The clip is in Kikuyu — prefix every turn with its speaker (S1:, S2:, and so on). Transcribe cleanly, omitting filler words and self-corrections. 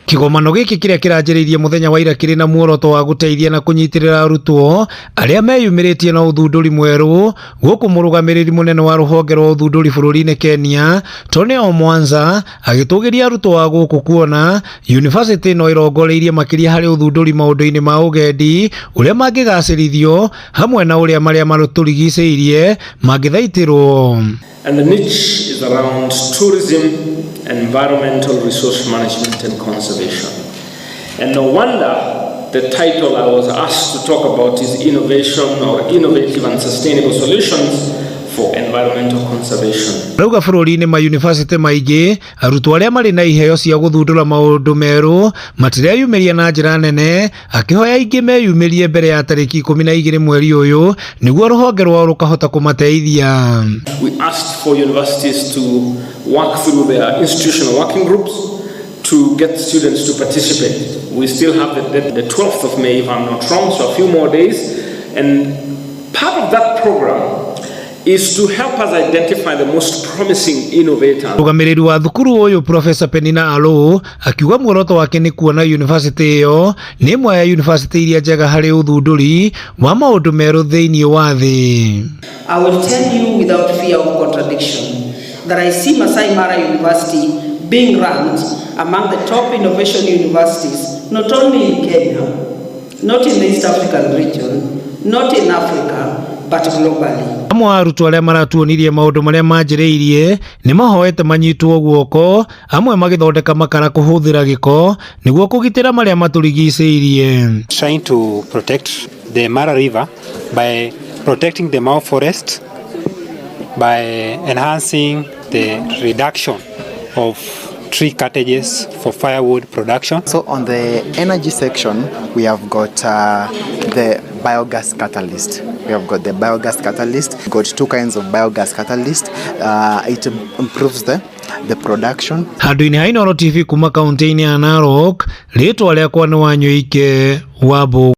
S1: Kĩgomano gĩkĩ kĩrĩa kĩranjĩrĩirie mũthenya wa ira kĩrĩ na muoroto wa gũteithia na kũnyitĩrĩra arutwo arĩa meyumĩrĩtie na ũthundũri mwerũ, gũkũ mũrũgamĩrĩri mũnene wa rũhonge rwa ũthundũri bũrũri-inĩ Kenya, Tony Omwanza, agĩtũgĩria arutwo a gũkũ kuona yunivasĩtĩ ĩno ĩrongoreirie makĩria harĩ ũthundũri maũndũ-inĩ ma ũgendi ũrĩa mangĩgacĩrithio hamwe na ũrĩa marĩa matũrigicĩirie mangĩthaitĩrwo.
S2: And the niche is around tourism, environmental resource management and conservation. And no wonder the title I was asked to talk about is innovation or innovative and sustainable solutions for environmental conservation.
S1: Rauga bũrũri-inĩ mayunivasĩtĩ maingĩ arutwo arĩa marĩ na iheo cia gũthundũra maũndũ merũ matireyumĩria na njĩra nene, akĩhoya aingĩ meyumĩrie mbere ya tarĩki 12 mweri ũyũ nĩguo rũhonge rwao rũkahota kũmateithia.
S2: We asked for universities to work through their institutional working groups to get students to participate. We still have the 12th of May, if I'm not wrong, so a few more days. And part of that program is to help us identify the most promising innovators.
S1: Mũrũgamĩrĩri wa thukuru ũyũ Professor Penina Alo akiuga muoroto wake nĩ kuona yunivasĩtĩ ĩyo nĩ ĩmwe ya yunivasĩtĩ iria njega harĩ ũthundũri wa maũndũ merũ thĩinĩ wa thĩ.
S3: I will tell you without fear of contradiction that I see Masai Mara University being ranked among the top innovation universities, not only in Kenya, not in the East African region, not in Africa, but globally.
S1: Amwe a arutwo arĩa maratuonirie maũndũ marĩa manjĩrĩirie nĩ mahoete manyitwo guoko, amwe magĩthondeka makara kũhũthĩra gĩko nĩguo kũgitĩra marĩa matũrigicĩirie.
S4: Trying to protect the Mara River by protecting the Mau forest, by enhancing the reduction of tree cuttages for firewood production.
S5: So on the energy section, we have got the biogas catalyst. We have got the biogas catalyst. Got two kinds of biogas catalyst. It improves the production.
S1: Handũ-inĩ ha Inooro TV kuma kaunti-inĩ ya Narok, rĩtwa rĩakwa nĩ Wanyũike wa Mbũgũ.